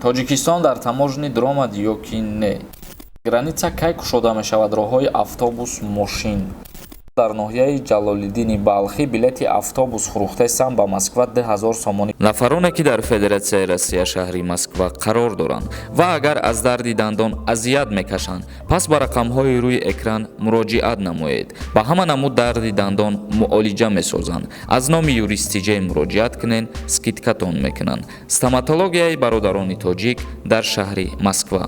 Тоҷикистон дар таможни дуромад ё ки не? Граница кай кушода мешавад? Роҳҳои автобус, мошин. Дар ноҳияи Ҷалолиддини Балхӣ билети автобус фурӯхтаистанд ба Москва 2000 сомонӣ. Нафароне, ки дар Федератсияи Россия, шаҳри Москва қарор доранд ва агар аз дарди дандон азият мекашанд, пас ба рақамҳои рӯи экран муроҷиат намоед. Ба ҳама намуд дарди дандон муолиҷа месозанд. Аз номи Юристиҷей муроҷиат кунен, скидкатон мекунанд. Стоматологияи бародарони тоҷик дар шаҳри Москва.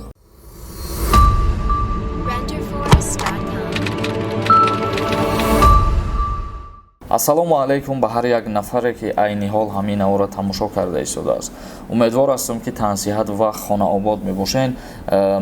Renderforest.com. Ассалому алайкум ба ҳар як нафаре, ки айни ҳол ҳамин наворро тамошо карда истодааст. Умедвор ҳастам, ки тансиҳат ва хонаобод мебошед.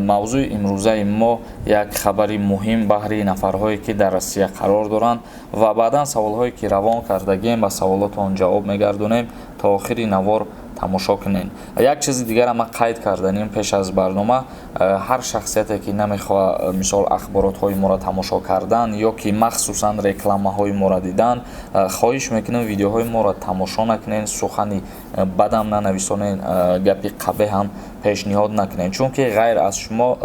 Мавзӯи имрӯзаи мо як хабари муҳим баҳри нафарҳое, ки дар Россия қарор доранд, ва баъдан саволҳое, ки равон кардагием, ба саволотон ҷавоб мегардонем. То охири навор тамошо кунед. Як чизи дигара ман қайд карданим пеш аз барнома: ҳар шахсияте, ки намехоҳад, мисол, ахборотҳои моро тамошо кардан ё ки махсусан рекламаҳои моро дидан, хоҳиш мекунем, видеоҳои моро тамошо накунед, сухани бадам нанависонед, гапи қабеҳ ҳам пешниҳод накунед, чунки ғайр аз шумо,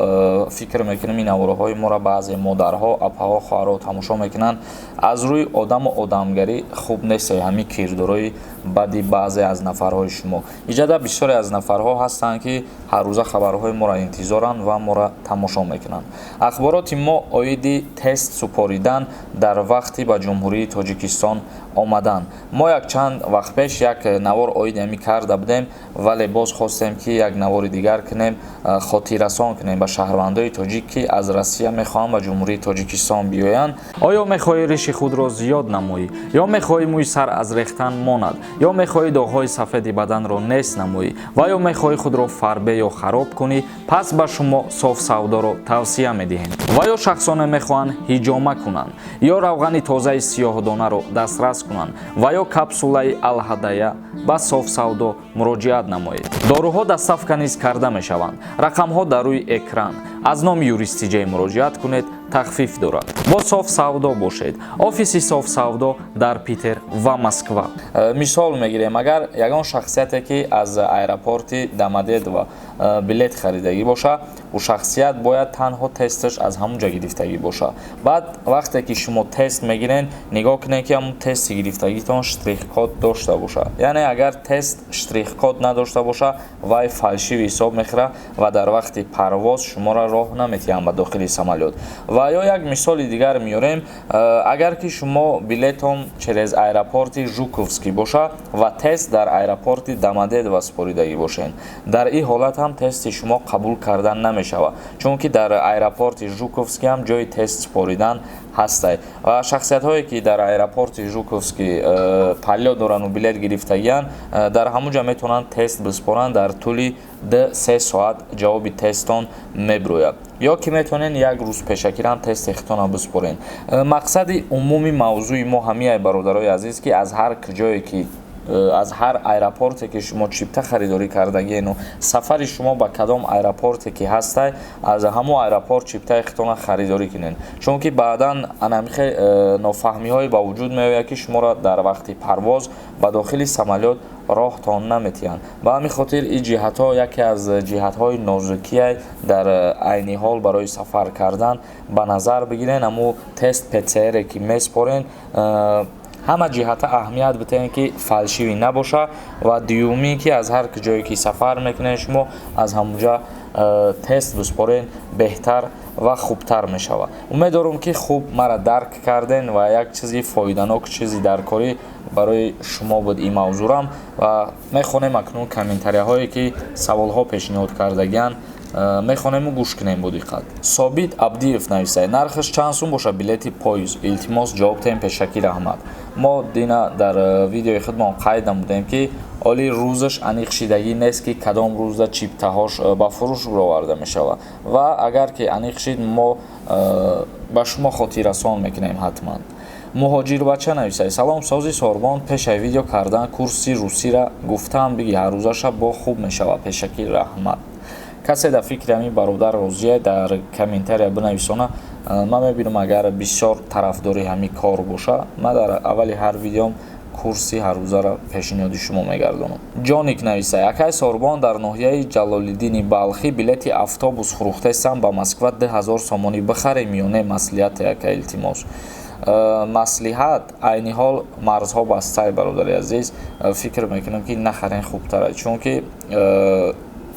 фикр мекунем, ин навораҳои моро баъзе модарҳо, апаҳо, хоҳарҳо тамошо мекунанд. Аз рӯи одаму одамгарӣ хуб нест ҳамин кирдорои бади баъзе аз нафарҳои шумо. Иҷода бисёре аз нафарҳо ҳастанд, ки ҳаррӯза хабарҳои моро интизоранд ва моро тамошо мекунанд. Ахбороти мо оиди тест супоридан дар вақти ба Ҷумҳурии Тоҷикистон омадан. Мо якчанд вақт пеш як навор оиди ҳамин карда будем, вале боз хостем, ки як навори дигар кунем, хотиррасон кунем ба шаҳрвандои тоҷик, ки аз Россия мехоҳанд ба Ҷумҳурии Тоҷикистон биёянд. Оё мехоҳӣ риши худро зиёд намоӣ, ё мехоҳӣ мӯи сар аз рехтан монад, ё мехоҳӣ доғҳои сафеди баданро нест намоӣ, ва ё мехоҳӣ худро фарбе ё хароб кунӣ? Пас ба шумо Соф Савдоро тавсия медиҳем. Ва ё шахсоне мехоҳанд ҳиҷома кунанд, ё равғани тозаи сиёҳдонаро дастрас кунанд, ва ё капсулаи Алҳадая, ба Соф Савдо муроҷиат намоед. Доруҳо доставка низ карда мешаванд. Рақамҳо дар рӯи экран. Аз номи Юристиҷей муроҷиат кунед, тахфиф дорад. Бо Соф Савдо бошед. Офиси Соф Савдо дар Питер ва Москва. Мисол мегирем: агар ягон шахсияте, ки аз аэропорти Домодедово билет харидагӣ боша, ӯ шахсият бояд танҳо тесташ аз ҳамун ҷа гирифтагӣ боша. Баъд вақте ки шумо тест мегирен, нигоҳ кунед, ки ҳамун тести гирифтагитон штрихкод дошта боша. Яъне агар тест штрихкод надошта боша, вай фальшивый ҳисоб мехӯрад ва дар вақти парвоз шуморо роҳ наметиҳанд ба дохили самолёт. Ва ё як мисоли дигар меорем: агар ки шумо билетон через аэропорти Жуковский боша ва тест дар аэропорти Домодедово супоридагӣ бошед, дар ин ҳолат ҳам тести шумо қабул карда намешавад, чунки дар аэропорти Жуковский ҳам ҷои тест супоридан ҳастай. Ва шахсиятҳое, ки дар аэропорти Жуковский полёт дорану билет гирифтагиянд, дар ҳамун ҷо метавонанд тест биспоранд. Дар тӯли 2-3 соат ҷавоби тестон мебирояд, ё ки метавонед як рӯз пешакирам тести худтонро биспоред. Мақсади умуми мавзӯи мо ҳамияй, бародарои азиз, ки аз ҳар ҷое ки, аз ҳар аэропорте ки шумо чипта харидорӣ кардагиену сафари шумо ба кадом аэропорте ки ҳастай, аз ҳамон аэропорт чиптаи худтонро харидорӣ кунед, чунки баъдан анамихе нофаҳмиҳое ба вуҷуд меояд, ки шуморо дар вақти парвоз ба дохили самолёт роҳтон наметиҳанд. Ба ҳамин хотир ин ҷиҳатҳо яке аз ҷиҳатҳои нозукие дар айни ҳол барои сафар кардан ба назар бигирен. Ҳамун тест ПЦРе ки меспорен, ҳама ҷиҳата аҳамият битаҳем, ки фальшивый набоша. Ва дуюмӣ, ки аз ҳар ҷое ки сафар мекунед, шумо аз ҳамунҷа тест биспорен, беҳтар ва хубтар мешавад. Умед дорам, ки хуб мара дарк карден ва як чизи фоиданок, чизи даркорӣ барои шумо буд ин мавзӯрам. Ва мехонем акнун комментарияҳое, ки саволҳо пешниҳод кардагианд, мехонему гӯш кунем бо диққат. Собит Абдиев нависад: «Нархаш чанд сум боша билети поезд? Илтимос, ҷавоб тем, пешакӣ раҳмат». Мо дина дар видеои худмон қайд намудем, ки оли рӯзаш аниқ шидагӣ нест, ки кадом рӯзда чиптаҳош ба фурӯш бароварда мешавад, ва агар ки аниқ шид, мо ба шумо хотиррасон мекунем ҳатман. Муҳоҷирбача нависад: «Салом, сози сорбон, пешаи видео кардан курси русира гуфтаам биги, ҳаррӯзаша бо хуб мешавад, пешакӣ раҳмат». Касе дар фикри ҳамин бародар розия, дар комментария бинависона. Ман мебинам, агар бисёр тарафдори ҳамин кор боша, ман дар аввали ҳар видеом Курси ҳаррӯзаро пешниҳоди шумо мегардонам. Ҷоник нависай: «Акай Сорбон, дар ноҳияи Ҷалолиддини Балхӣ билети автобус фурӯхтесам, ба Москва 2000 сомонӣ, бихарем ё не? Маслиҳате, ака, илтимос». Маслиҳат: айни ҳол марзҳо бастай, бародари азиз. Фикр мекунам, ки нахарен хубтара, чунки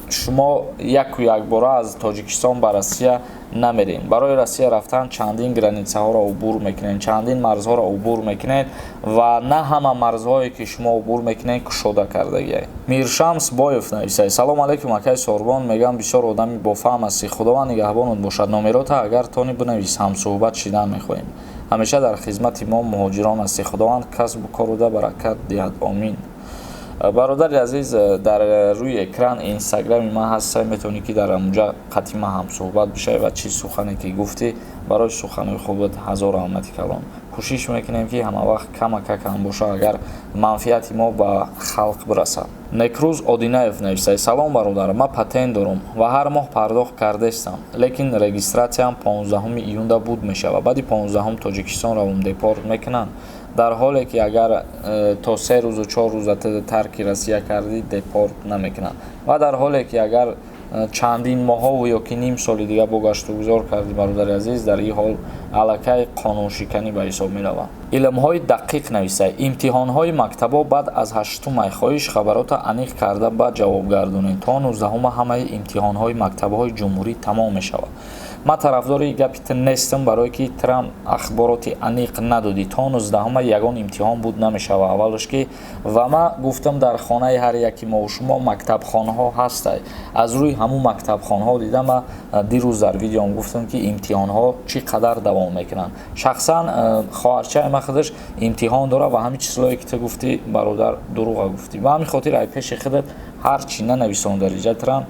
шумо яку якбора аз Тоҷикистон ба Россия намерем. Барои Россия рафтан чандин границаҳоро убур мекунед, чандин марзҳоро убур мекунед ва на ҳама марзҳое, ки шумо убур мекунед, кушода кардагиай. Миршамс Боев нависай: «Салом алейкум, акай Сорбон. Мегам, бисёр одами бофаҳм ҳастӣ, Худованд нигаҳбонат бошад. Номерота агар тони бинавис, ҳамсӯҳбат шидан мехоҳем. Ҳамеша дар хизмати мо муҳоҷирон ҳастӣ, Худованд касбу коруда баракат диҳад, омин». Бародари азиз, дар рӯи экран инстаграми ман ҳаст, метавонӣ, ки дар онҷа қатъи ман ҳамсӯҳбат бишавӣ. Ва чӣ сухане ки гуфтӣ, барои суханои хубат ҳазор раҳмати калон. Кӯшиш мекунем, ки ҳамавақт камакакам боша, агар манфиати мо ба халқ бирасад. Некрӯз Одинаев нависад: «Салом, бародар, ман патент дорум ва ҳар моҳ пардохт кардестам, лекин регистратсиям 15 июнда буд мешавад. Баъди 15-ум Тоҷикистон равум, депорт мекунанд? Дар ҳоле ки агар то 3 рӯзу 4 рӯза тарки Россия кардӣ, депорт намекунанд. Ва дар ҳоле ки агар чандин моҳову ё ки ним соли дига бо гаштугузор кардӣ, бародари азиз, дар ин ҳол аллакай қонуншиканӣ ба ҳисоб меравад». Илмҳои дақиқ нависад: «Имтиҳонҳои мактабҳо баъд аз 8 май, хоҳиш, хабарота аниқ карда баъд ҷавоб гардонед. То 19-ума ҳамаи имтиҳонҳои мактабҳои ҷумҳурӣ тамом мешавад». Ман тарафдори гапи ту нестам, барое ки трам ахбороти аниқ надодӣ. То 19-ума ягон имтиҳон буд намешава, аввалш ки. Ва ман гуфтам, дар хонаи ҳар яки мову шумо мактабхонаҳо ҳастай. Аз рӯи ҳамун мактабхонаҳо дида, ман дирӯз дар видеом гуфтам, ки имтиҳонҳо чӣ қадар давом мекунанд. Шахсан хоҳарчаи ман худаш имтиҳон дорад ва ҳамин числое, ки ту гуфтӣ, бародар, дурӯға гуфтӣ. Ба ҳамин хотир ай пеши худат ҳар чӣ нанависон. Дариҷа трам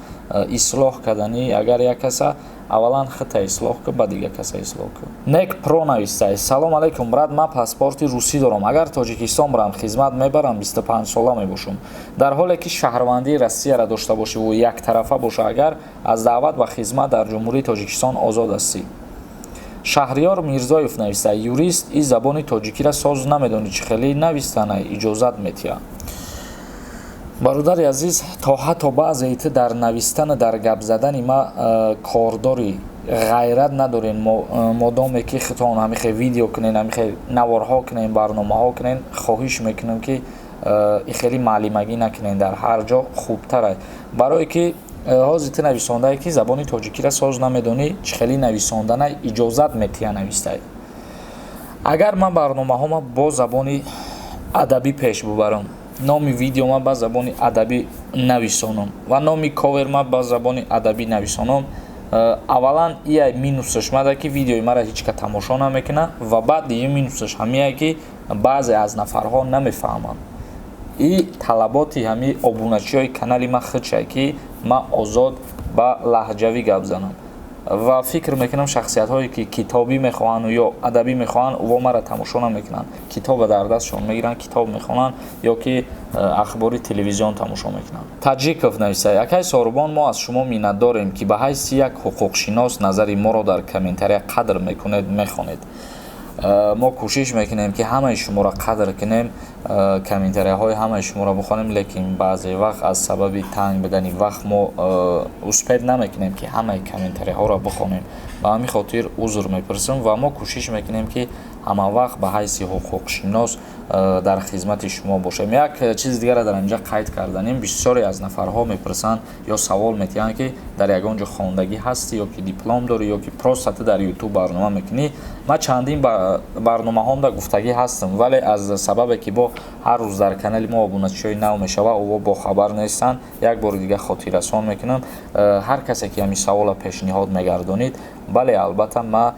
ислоҳ кардани агар як каса, аввалан худта ислоҳ кун, ба дигар каса ислоҳ кун. Нек Про навистай: «Салом алейкум, брат, ман паспорти русӣ дорам. Агар Тоҷикистон барам, хизмат мебарам? 25 сола мебошам». Дар ҳоле ки шаҳрвандии Россияро дошта бошиву яктарафа боша, агар аз даъват ба хизмат дар Ҷумҳурии Тоҷикистон озод ҳастӣ. Шаҳриёр Мирзоев нависта: «Юрист и забони тоҷикиро соз намедонӣ, чӣ хеле навистанай иҷозат метиҳад?» Бародари азиз, то ҳатто баъзеи ту дар навистану дар гап задани ма кордори ғайрат надорем. Модоме ки худтон ҳамихе видео кунен, ҳамихе наворҳо кунен, барномаҳо кунен, хоҳиш мекунам, ки хеле маълимагӣ накунен. Дар ҳар ҷо хубтара, барое ки ҳозир ту нависондае, ки забони тоҷикиро соз намедонӣ, чӣ хеле нависондана иҷозат метиҳа навистае. Агар ман барномаҳома бо забони адабӣ пеш бубарам, номи видеома ба забони адабӣ нависонам ва номи коверма ба забони адабӣ нависонам, аввалан ия минусаш мада, ки видеои мара ҳеҷ ка тамошо намекунад, ва баъд дигар минусаш ҳамияе, ки баъзе аз нафарҳо намефаҳманд. И талаботи ҳамин обуначиҳои канали ман худшае, ки ман озод ба лаҳҷавӣ гап занам. Ва фикр мекунам, шахсиятҳое, ки китобӣ мехоҳанд ё адабӣ мехоҳанд, ӯво мара тамошо намекунанд. Китоба дар дастшон мегиранд, китоб мехонанд ё ки ахбори телевизион тамошо мекунанд. Таҷиков нависад: «Акай Сорубон, мо аз шумо миннатдорем, ки ба ҳайси як ҳуқуқшинос назари моро дар комментария қадр мекунед, мехонед». Мо кӯшиш мекунем, ки ҳамаи шуморо қадр кунем, комментарияҳои ҳамаи шуморо бихонем, лекин баъзе вақт аз сабаби танг будани вақт мо успеть намекунем, ки ҳамаи комментарияҳоро бихонем. Ба ҳамин хотир узр мепурсам. Ва мо кӯшиш мекунем, ки ҳама вақт ба ҳайси ҳуқуқшинос дар хизмати шумо бошем. Як чизи дигарро дар инҷа қайд карданем. Бисёре аз нафарҳо мепурсанд ё савол метиҳанд, ки дар ягон ҷо хондагӣ ҳастӣ ё ки диплом дорӣ, ё ки просто ту дар Ютуб барнома мекунӣ. Ман чандин барномаҳомда гуфтагӣ ҳастам, вале аз сабабе ки бо ҳар рӯз дар канали мо обуначиҳои нав мешава, ӯво бохабар нестанд, як бори дига хотиррасон мекунам. Ҳар касе ки ҳамин саволро пешниҳод мегардонид, бале, албатта, ман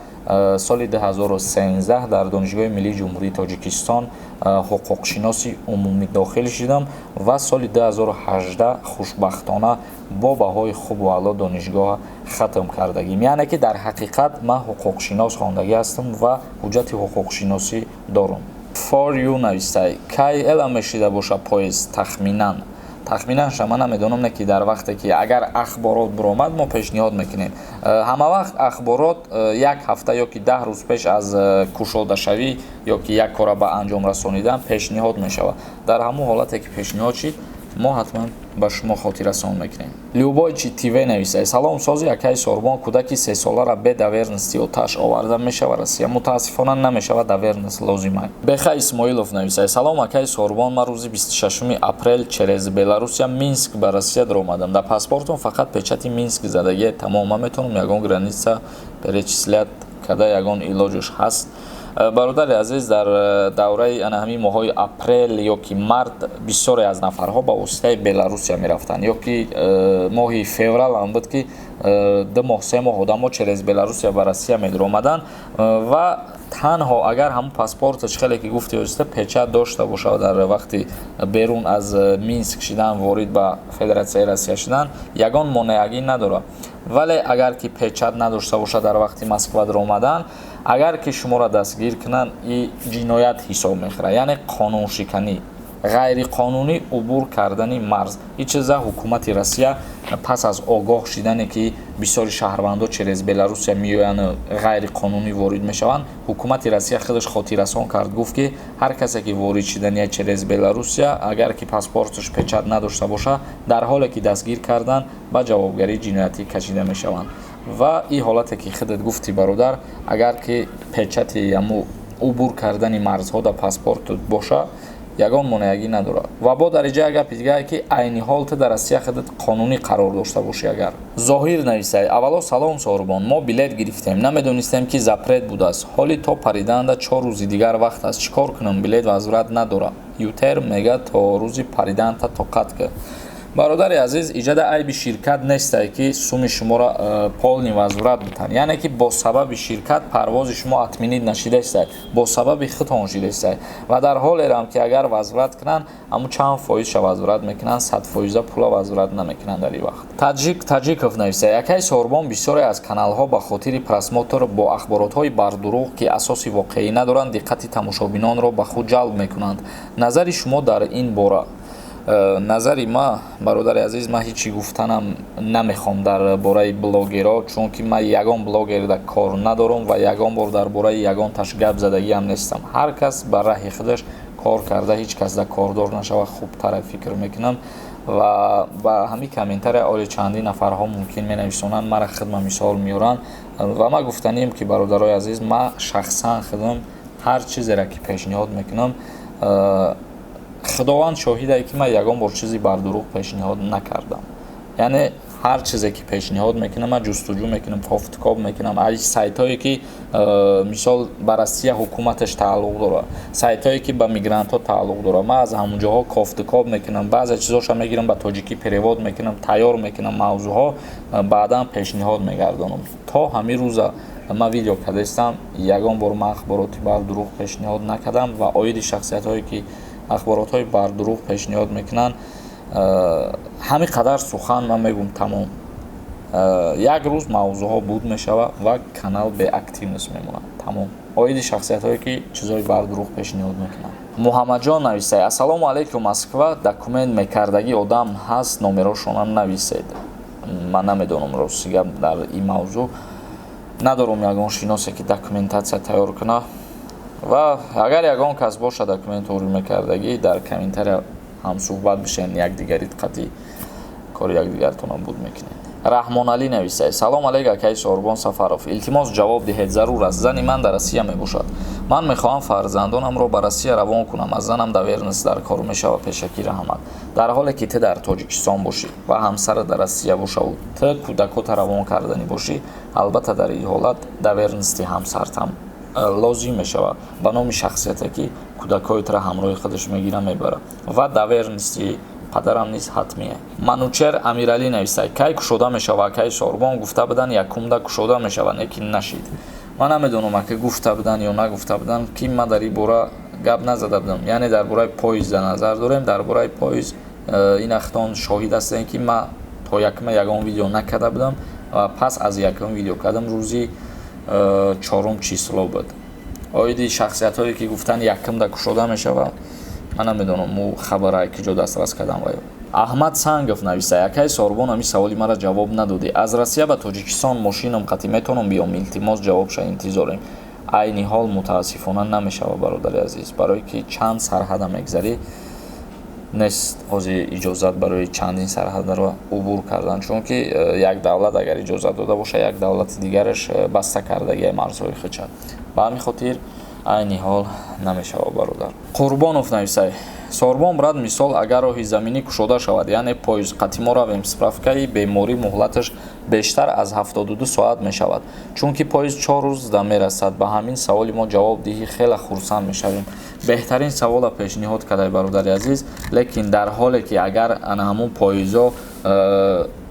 соли 2013 дар Донишгоҳи миллии Ҷумҳурии Тоҷикистон ҳуқуқшиноси умумӣ дохил шудам ва соли 2018 хушбахтона бо баҳои хубу аъло донишгоҳ хатм кардагим. Яъне ки дар ҳақиқат ман ҳуқуқшинос хондагӣ ҳастам ва ҳуҷҷати ҳуқуқшиносӣ дорам. For you навистай: «Кай эла мешида боша поезд тахминан?» Тахминан шама намедонам, не ки дар вақте ки агар ахборот биромад, мо пешниҳод мекунем. Ҳама вақт ахборот як ҳафта ё ки 10 рӯз пеш аз кушодашавӣ ё ки як кора ба анҷом расонидан пешниҳод мешавад. Дар ҳамон ҳолате ки пешниҳод шид, мо ҳатман ба шумо хотиррасон мекунем. Любойчи ТВ нависад: «Салом, сози акаи Сорбон, кӯдаки 3 солара бе доверенности оташ оварда мешава Россия?» Мутаассифона, намешава, доверенность лозима. Беха Исмоилов нависад: «Салом, акаи Сорбон, ман рӯзи 26 апрел через Беларусия, Минск ба Россия даромадам. Дар паспортум фақат печати Минск задагие, тамом. Ман метавонам ягон граница пересечь карда, ягон илоҷаш ҳаст?» Бародари азиз, дар давраи ана ҳамин моҳҳои апрел ё ки март бисёре аз нафарҳо ба воситаи Беларусия мерафтанд, ё ки моҳи феврал ҳам буд, ки 2 моҳ, 3 моҳ одамо через Беларусия ба Россия медаромаданд. Ва танҳо агар ҳамон паспорташ, хеле ки гуфти оиста, печат дошта бошад, дар вақти берун аз Минск шидан, ворид ба Федератсияи Россия шидан ягон монеагӣ надорад. Вале агар ки печат надошта бошад, дар вақти Москва даромадан агар ки шуморо дастгир кунанд, и ҷиноят ҳисоб мехӯрад, яъне қонуншиканӣ, ғайриқонунӣ убур кардани марз. Ин чиза ҳукумати Россия пас аз огоҳ шидане, ки бисёри шаҳрвандо через Беларусия меоянд, ғайриқонунӣ ворид мешаванд, ҳукумати Россия худаш хотиррасон кард, гуфт, ки ҳар касе ки ворид шидания через Беларусия, агар ки паспорташ печат надошта бошад, дар ҳоле ки дастгир карданд, ба ҷавобгарии ҷиноятӣ кашида мешаванд. Ва ин ҳолате ки худат гуфтӣ, бародар, агар ки печати ҳаму убур кардани марзҳо дар паспортат боша, ягон монеагӣ надорад. Ва бо дариҷа гапи дигае, ки айни ҳол ту дар Россия худат қонунӣ қарор дошта бошӣ. Агар Зоҳир нависай: «Аввало салом, Соҳирбон, мо билет гирифтем, намедонистем, ки запрет будааст. Ҳоли то париданда 4 рӯзи дигар вақт аст. Чӣ кор кунам? Билет возврат надорам. Ютерм мега, то рӯзи париданта тоқат кар.» Бародари азиз, иҷода айби ширкат нестае, ки суми шуморо полный возврат битан, яъне ки бо сабаби ширкат парвози шумо отменить нашидаистае, бо сабаби худтон шидаистае. Ва дар ҳолерам ки агар возврат кунанд, ҳамун чанд фоизша возврат мекунанд, 100 фоиза пула возврат намекунанд дар ин вақт. Таҷик Таҷиков нависае: «Акаи Сорбон, бисёре аз каналҳо ба хотири просмотр бо ахборотҳои бардурӯғ, ки асоси воқеӣ надоранд, диққати тамошобинонро ба худ ҷалб мекунанд. Назари шумо дар ин бора?» Назари ма, бародари азиз, ман ҳечи гуфтанам намехоҳам дар бораи блогерҳо, чунки ман ягон блогерда кор надорам ва ягон бор дар бораи ягонташ гап задагиам нестам. Ҳар кас ба раҳи худаш кор карда, ҳеҷ кас да кордор нашава, хубтара фикр мекунам. Ва ба ҳамин комментария оли чандин нафарҳо мумкин менависонанд, мара хидма мисол меоранд. Ва ман гуфтанием, ки бародарои азиз, ман шахсан худам ҳар чизеро ки пешниҳод мекунам, Худованд шоҳидае, ки ман ягон бор чизи бардурӯғ пешниҳод накардам. Яъне ҳар чизе ки пешниҳод мекунам, ман ҷустуҷӯ мекунам, кофтукоб мекунам аз сайтҳое, ки мисол ба Россия ҳукуматаш тааллуқ дорад, сайтҳое, ки ба мигрантҳо тааллуқ дорад. Ман аз ҳамонҷоҳо кофтукоб мекунам, баъзе чизоша мегирам, ба тоҷикӣ перевод мекунам, тайёр мекунам мавзӯъҳо, баъдан пешниҳод мегардонам. То ҳамин рӯза ман видео кардастам, ягон бор ман ахбороти бардурӯғ пешниҳод накардам. Ва оиди шахсиятҳое, ки ахборотҳои бардурӯғ пешниҳод мекунанд, ҳамин қадар сухан ман мегӯм, тамом. Як рӯз мавзӯъҳо буд мешавад ва канал беактивность мемонад, тамом. Оиди шахсиятҳое, ки чизҳои бардурӯғ пешниҳод мекунанд. Муҳаммадҷон нависае: «Ассалому алайкум, Москва документ мекардагӣ одам ҳаст, номерошонам нависед». Ман намедонам, рости гап, дар ин мавзӯъ надорум ягон шиносе, ки документация тайёр кунад. Ва агар ягон кас бошад документ торӣ мекардагӣ, дар комментария ҳамсӯҳбат бишен, якдигари қатъи кори якдигаратонам буд мекунед. Раҳмоналӣ нависае: «Салом алейк, акаи Сорбон Сафаров, илтимос, ҷавоб диҳед, зарур аст. Зани ман дар Россия мебошад, ман мехоҳам фарзандонамро ба Россия равон кунам. Аз занам доверенность дар кор мешавад? Пешакӣ раҳмат». Дар ҳоле ки ту дар Тоҷикистон бошӣ ва ҳамсарат дар Россия бошаву ту кӯдакота равон карданӣ бошӣ, албатта, дар ин ҳолат доверенности ҳамсартам лозим мешавад ба номи шахсияте, ки кӯдакҳои тура ҳамроҳи худаш мегира, мебарад, ва доверенности падарам низ ҳатмие. Манучер Амиралӣ нависад: «Кай кушода мешавад, акаи Сорбон? Гуфта буданд, якумда кушода мешавад, лекин нашид». Ман намедонам, ака, гуфта буданд ё нагуфта буданд, ки ман дар ин бора гап назада будам. Яъне дар бораи поезд дар назар дорем. Дар бораи поезд ин ахтон шоҳид ҳастем, ки ман то якума ягон видео накарда будам ва пас аз якум видео кардам, рӯзи чорум число буд. Оиди шахсиятҳое, ки гуфтанд, якумда кушода мешавад, ман намедонам, мо хабара киҷо дастрас кардам ва Аҳмад Сангов нависта: «Якай Сорбон, ами саволи мара ҷавоб надодӣ. Аз Россия ба Тоҷикистон мошином қатӣ метавонам биём? Илтимос, ҷавобша интизорем». Айни ҳол мутаассифона намешавад, бародари азиз, барое ки чанд сарҳада мегзарӣ, нест ҳозир иҷозат барои чандин сарҳадаро убур кардан, чунки як давлат агар иҷозат дода бошад, як давлати дигараш баста кардагиа марзҳои худша. Ба ҳамин хотир айни ҳол намешавад, бародар. Қурбонов нависай: «Сорбон брат, мисол, агар роҳи заминӣ кушода шавад, яъне поезд қатӣ мо равем, справкаи беморӣ муҳлаташ бештар аз 72 соат мешавад, чунки поезд 4 рӯз да мерасад. Ба ҳамин саволи мо ҷавоб диҳӣ, хеле хурсанд мешавем». Беҳтарин савола пешниҳод кардай, бародари азиз, лекин дар ҳоле ки агар ана ҳамун поездҳо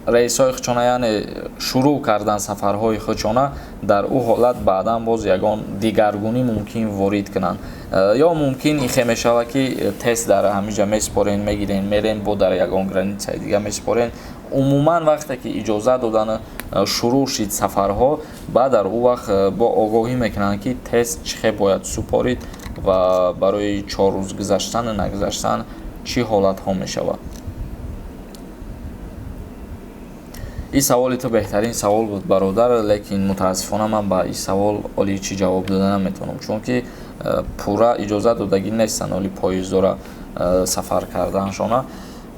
рейсҳои худшона, яъне шурӯъ кардан сафарҳои худшона, дар ӯ ҳолат баъдан боз ягон дигаргунӣ мумкин ворид кунанд ё мумкин ихе мешавад, ки тест дар ҳамиҷа месупорен, мегирен, мерен, бо дар ягон границаи дига месупорен. Умуман, вақте ки иҷозат додан шурӯъ шид сафарҳо, баъд дар ӯ вақт бо огоҳӣ мекунанд, ки тест чӣ хел бояд супорид ва барои 4 рӯз гузаштану нагузаштан чӣ ҳолатҳо мешавад. Ин саволи ту беҳтарин савол буд, бародар, лекин мутаассифона ман ба ин савол оли чӣ ҷавоб дода наметавонам, чунки пурра иҷозат додагӣ нестанд оли поездора сафар карданшона.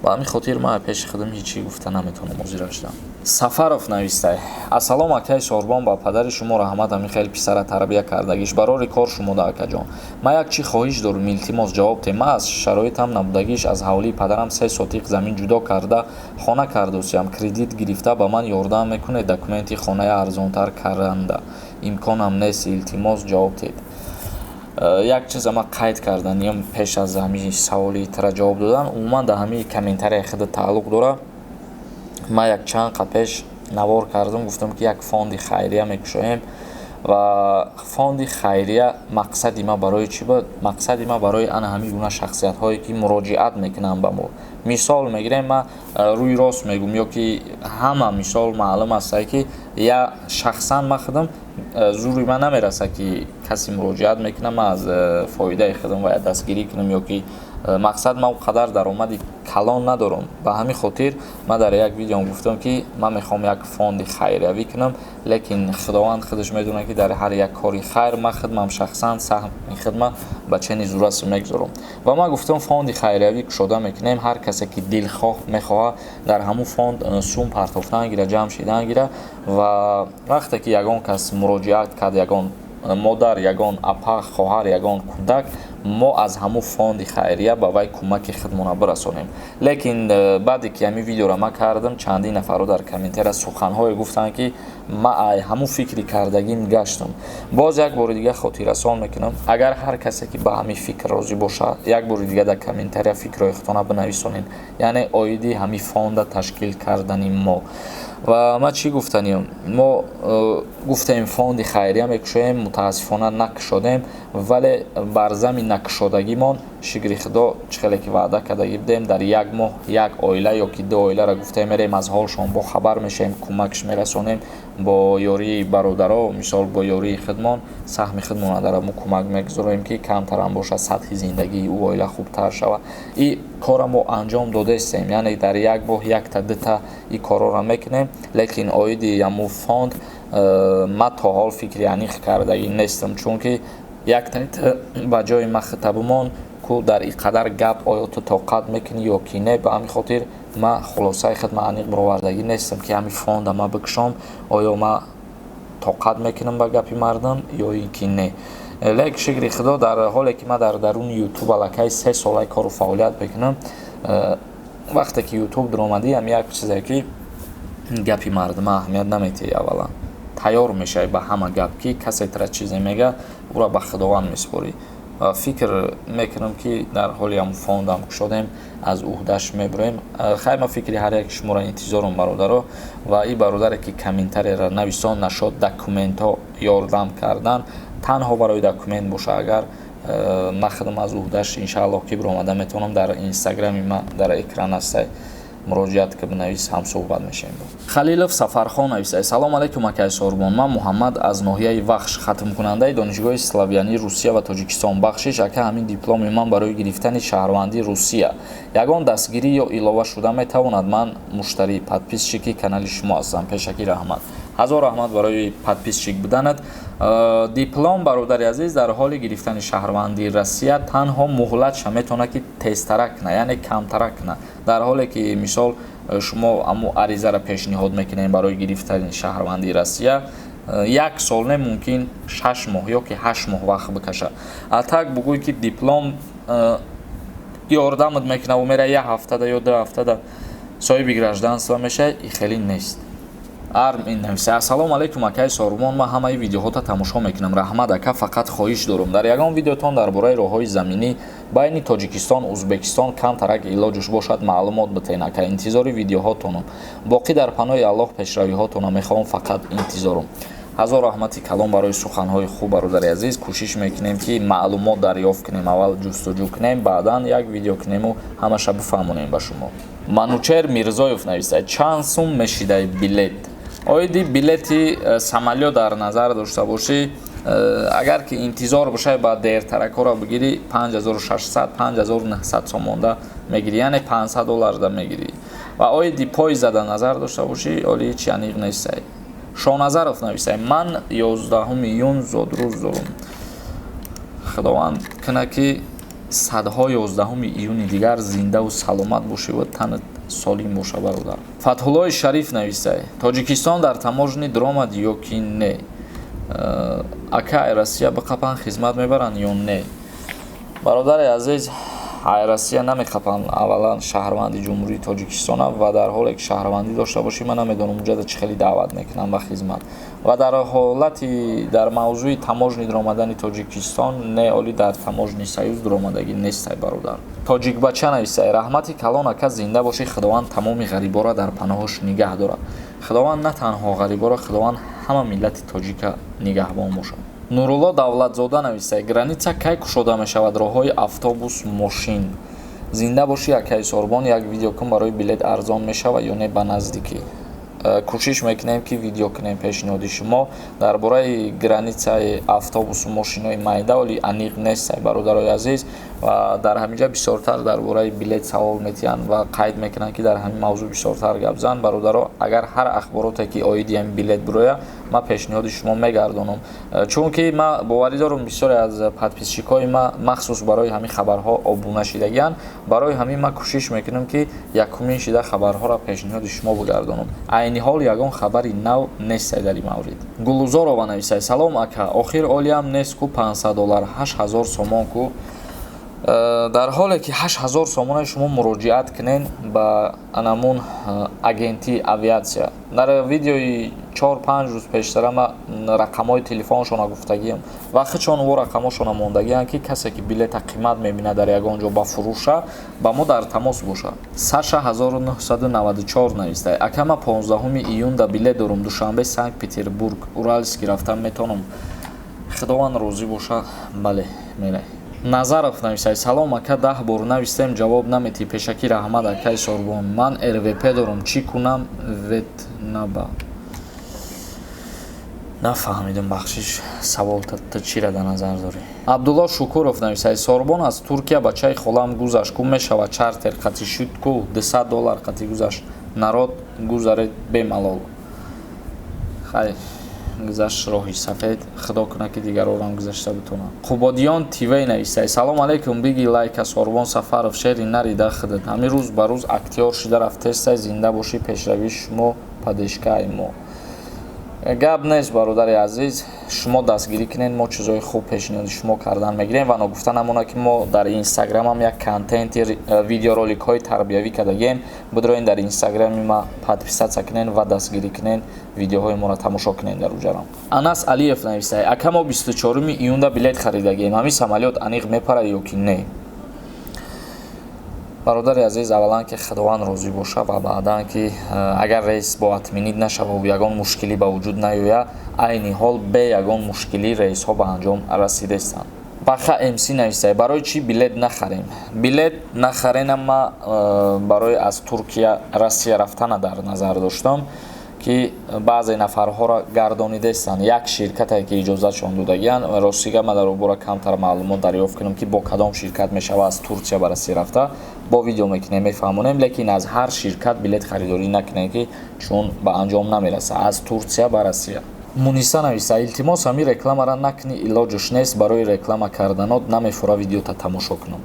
Ба ҳамин хотир ман пеши худам ҳеҷ чӣ гуфта наметавонам ҳозирашда. Сафаров навистай: «Ассалом, акаи Сорбон, ба падари шумо раҳмат, ҳамин хел писара тарбия кардагиш. Барори кор шумода, акаҷон. Ман як чӣ хоҳиш дорум, илтимос, ҷавоб те. Ман аз шароитам набудагиш аз ҳавлии падарам 3 сотиқ замин ҷудо карда хона кардосиям, кредит гирифта. Ба ман ёрдам мекунед документи хонаи арзонтар каранда? Имконам нест, илтимос, ҷавоб тед». Як чиза ман қайд карданиям пеш аз ҳамин саволи тира ҷавоб додан, умуман дар ҳамин комментарияи худ тааллуқ дорад. Ман як чанд қад пеш навор кардам, гуфтам, ки як фонди хайрия мекушоем ва фонди хайрия мақсади ман барои чӣ буд? Мақсади ман барои ана ҳамин гуна шахсиятҳое, ки муроҷиат мекунанд ба мо. Мисол мегирем, ман рӯи рост мегӯм, ё ки ҳама мисол маълум астае, ки я шахсан ман худам зури ман намерасад, ки касе муроҷиат мекунад, ман аз фоидаи худам бояд дастгирӣ кунам, ё ки мақсад ман он қадар даромади калон надорам. Ба ҳамин хотир ман дар як видеом гуфтам, ки ман мехоҳам як фонди хайриявӣ кунам, лекин Худованд худаш медонад, ки дар ҳар як кори хайр ман худмам шахсан саҳми худма ба чени зурасу мегузорам. Ва ман гуфтам, фонди хайриявӣ кушода мекунем, ҳар касе ки дилхоҳ мехоҳад, дар ҳамун фонд сум партофтан гира, ҷамъ шидан гира. Ва вақте ки ягон кас муроҷиат кард, ягон модар, ягон апа, хоҳар, ягон кӯдак, мо аз ҳамун фонди хайрия ба вай кӯмаки худмона бирасонем. Лекин баъде ки ҳамин видеоро ман кардам, чандин нафарро дар комментария суханҳое гуфтанд, ки ман ай ҳамун фикри кардагим гаштам. Боз як бори дига хотиррасон мекунам, агар ҳар касе ки ба ҳамин фикр розӣ бошад, як бори дига дар комментария фикрҳои худтона бинависонед, яъне оиди ҳамин фонда ташкил кардани мо. Ва ман чӣ гуфтаниям? Мо гуфтем, фонди хайрия мекушоем, мутаассифона накушодем, вале бар зами накушодагимон, шукри Худо, чӣ хеле ки ваъда кардагӣ будем, дар як моҳ як оила ё ки ду оиларо гуфтем, мерем, аз ҳолшон бо хабар мешавем, кӯмакш мерасонем бо ёрии бародаро, мисол, бо ёрии худмон саҳми худмона дар мо кӯмак мегузорем, ки камтарам бошад, сатҳи зиндагии ӯ оила хубтар шавад. И кора мо анҷом додаистем, яъне дар як моҳ якта, дута и корҳоро мекунем. Лекин оиди ҳамун фонд ман то ҳол фикри аниқ кардагӣ нестам, чунки яктаи ба ҷои ман хита бимон ку, дар ин қадар гап оё ту тоқат мекунӣ ё ки не? Ба ҳамин хотир ман хулосаи худ ман аниқ баровардагӣ нестам, ки ҳамин фонда ман бикушом, оё ман тоқат мекунам ба гапи мардум ё ин ки не. Лекин шукри Худо, дар ҳоле ки ман дар даруни Ютуб аллакай 3 солаи кору фаъолият мекунам, вақте ки Ютуб дуромадӣ, ҳам як чизе ки гапи мардума аҳамият наметиҳӣ, аввалан тайёр мешавӣ ба ҳама гап, ки касе тара чизе мега, ӯро ба Худованд месупорӣ. Ва фикр мекунам, ки дар ҳоли ҳамун фондам кушодем, аз уҳдаш мебуроем. Хайр, ман фикри ҳар яки шуморо интизорам, бародаро. Ва ин бародаре ки комментарияро нависон, нашод документҳо ёрдам кардан, танҳо барои документ боша, агар ман худам аз уҳдаш иншааллоҳ ки биромада метавонам. Дар инстаграми ман дар экран ҳастай. Муроҷиат ки, бинавис, ҳамсӯҳбат мешавем. Халилов Сафархон нависад: «Салом алайкум, акай Сорбон, ман Муҳаммад аз ноҳияи Вахш, хатмкунандаи Донишгоҳи славянии Русия ва Тоҷикистон. Бахшиш, ака, ҳамин дипломи ман барои гирифтани шаҳрвандии Русия ягон дастгирӣ ё илова шуда метавонад? Ман муштарӣ, подписчики канали шумо ҳастам. Пешакӣ раҳмат.» Ҳазор раҳмат барои подписчик буданат. Диплом, бародари азиз, дар ҳоли гирифтани шаҳрвандии Россия танҳо муҳлатша метавонад ки тезтарак кунад, яъне камтарак кунад. Дар ҳоле ки, мисол, шумо ҳамун аризаро пешниҳод мекунед барои гирифтани шаҳрвандии Россия, як сол не, мумкин 6 моҳ ё ки 8 моҳ вақт бикашад. А так бугӯй ки диплом ёрдамат мекунаву мера як ҳафтада ё 2 ҳафтада соҳиби гражданство мешавад, и хеле нест. Армин нависа: «Ассалому алайкум, акаи Сорбон, ман ҳамаи видеоҳота тамошо мекунам. Раҳмат, ака. Фақат хоҳиш дорум, дар ягон видеотон дар бораи роҳҳои заминӣ байни Тоҷикистон, Узбекистон камтарак илоҷуш бошад, маълумот битен, ака. Интизори видеоҳотонам. Боқӣ дар паноҳи Аллоҳ, пешравиҳотона мехоҳам, фақат интизорум.» Ҳазор раҳмати калон барои суханҳои хуб, бародари азиз. Кӯшиш мекунем ки маълумот дарёфт кунем, аввал ҷустуҷӯ кунем, баъдан як видео кунему ҳамаша бифаҳмонем ба шумо. Манучер Мирзоев нависад: «Чанд сум мешидай билет?» Оиди билети самолёт дар назар дошта бошӣ, агар ки интизор бошай, ба дертаракҳоро бигирӣ, 5600, 5900 сомонда мегирӣ, яъне 500 долларда мегирӣ. Ва оиди поезда дар назар дошта бошӣ, оли ҳеч аниқ нестай. Шоназаров нависай: «Ман 11 июн зодрӯз дорум. Худованд кунад, ки садҳо 11 июни дигар зиндаву саломат бошӣ ва танат солим боша, бародар.» Фатҳуллои Шариф нависай: «Тоҷикистон дар таможни дуромад ё ки не? Ака, ай Россия биқапан, хизмат мебаранд ё не?» Бародари азиз, ай Россия намеқапанд. Аввалан, шаҳрванди Ҷумҳурии Тоҷикистонам ва дар ҳоле ки шаҳрвандӣ дошта бошӣ, ман намедонам, уҷада чӣ хеле даъват мекунанд ба хизмат. Ва дар ҳолати дар мавзӯи таможни дуромадани Тоҷикистон, не, оли дар таможни союз дуромадагӣ нестай, бародар. Тоҷикбача нависай: «Раҳмати калон, ака, зинда бошӣ. Худованд тамоми ғариборо дар паноҳаш нигаҳ дорад.» Худованд на танҳо ғариборо, Худованд ҳама миллати тоҷика нигаҳбон бошад. Нурулло Давлатзода нависай: «Граница кай кушода мешавад, роҳҳои автобус, мошин?» Зинда бошӣ, акаи Сорбон. Як видео кун, барои билет арзон мешавад ё не ба наздикӣ. Кӯшиш мекунем ки видео кунем пешниҳоди шумо. Дар бораи границаи автобусу мошинои майда оли аниқ нестай, бародарои азиз. Ва дар ҳамин ҷа бисёртар дар бораи билет савол метиҳанд ва қайд мекунанд, ки дар ҳамин мавзӯъ бисёртар гап зан. Бародаро, агар ҳар ахбороте ки оиди ҳамин билет бироя, ман пешниҳоди шумо мегардонам, чунки ман боварӣ дорам, бисёре аз подписчикҳои ма махсус барои ҳамин хабарҳо обуна шидагианд. Барои ҳамин ман кӯшиш мекунам, ки якумин шида хабарҳоро пешниҳоди шумо бигардонам. Айни ҳол ягон хабари нав нестай дар ин маврид. Гулузорова нависай: «Салом, ака, охир олиам нест ку, 500 доллар 8000 сомон ку?» Дар ҳоле ки 8000 сомонаи шумо муроҷиат кунен ба анамун агентии авиатсия, дар видеои 4-5 рӯз пештара ма рақамҳои телефоншона гуфтагиам ва хичон во рақамҳошона мондагиам, ки касе ки билета қимат мебинад дар ягон ҷо ба фурӯша, ба мо дар тамос бошад. Саша 1994 навистай: «Ака, ма 15 июн да билет дорум, Душанбе Санкт Петербург, Уральский рафтан метавонам?» Худованд розӣ бошад, бале, мерай. Назаров нависай: «Салом, ака, 10 бор навистем, ҷавоб наметӣ. Пешакӣ раҳмат, акаи Сорбон. Ман РВП дорум, чӣ кунам ветнаба?» Нафаҳмидам, бахшиш, савол ту чира дар назар дорӣ? Абдулло Шукуров нависай: «Сорбон, аз Туркия бачаи холам гузашт ку, мешавад чартер қатӣ шуд ку, 200 доллар қатӣ гузашт. Народ, гузаред бемалол.» Хай, гузашт роҳи сафед, худо кунад, ки дигарорам гузашта битонанд. Қубодиён ТВ нависай: «Салом алейкум, биги лайка, Сорбон Сафаров шери нарида худат, ҳамин рӯз ба рӯз актёр шида рафтестай. Зинда бошӣ, пешравии шумо поддержкаи мо.» Гап нест, бародари азиз, шумо дастгирӣ кунед, мо чизҳои хуб пешниҳоди шумо кардан мегирем. Ва ногуфта намонад, ки мо дар Инстаграмам як контенти видеороликҳои тарбиявӣ кардагием. Бидроен, дар Инстаграми ма подписаться кунед ва дастгирӣ кунед, видеоҳои моро тамошо кунед дар уҷарам. Анас Алиев навистай: «Ака, мо 24 июнда билет харидагием, ҳамин самолёт аниқ мепарад ё ки не?» Бародари азиз, аввалан, ки Худованд розӣ боша ва баъдан, ки агар рейс бо отменить нашава, ягон мушкилӣ ба вуҷуд наёяд, айни ҳол бе ягон мушкилӣ рейсҳо ба анҷом расидастанд. Баха МС навистай: барои чӣ билет нахарем? Билет нахаренам, ма барои аз Туркия Россия рафтана дар назар доштам, ки баъзе нафарҳоро гардонидастанд, як ширкате ки иҷозатшон додагиянд. Ростига, ма дар бора камтар маълумот дарёфт кунам, ки бо кадом ширкат мешава аз Турсия ба Россия рафта, бо видео мекунем, мефаҳмонем. Лекин аз ҳар ширкат билет харидорӣ накунем, ки чун ба анҷом намерасад аз Турсия ба Россия. Муниса нависа: илтимос, ҳамин рекламара накунӣ. Илоҷаш нест, барои реклама карданот намефора видеота тамошо кунам.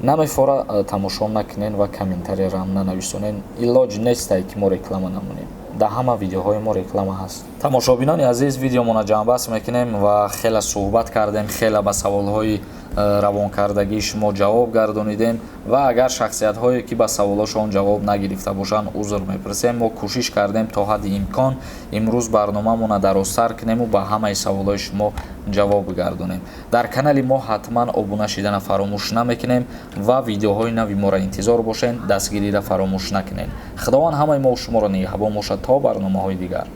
Намефора, тамошо накунен ва комментарияам нанависонен. Илоҷ нестай, ки мо реклама намонем. Дар ҳама видеоҳои мо реклама ҳаст. Тамошобинони азиз, видеомона ҷамъбаст мекунем ва хеле суҳбат кардем, хеле ба саволҳои равонкардагии шумо ҷавоб гардонидем ва агар шахсиятҳое, ки ба саволошон ҷавоб нагирифта бошанд, узр мепурсем. Мо кӯшиш кардем то ҳадди имкон имрӯз барномамона дарозтар кунему ба ҳамаи саволҳои шумо ҷавоб бигардонем. Дар канали мо ҳатман обуна шидана фаромӯш намекунем ва видеоҳои нави моро интизор бошед. Дастгириро фаромӯш накунед. Худованд ҳамаи мо шуморо нигаҳбон бошад то барномаҳои дигар.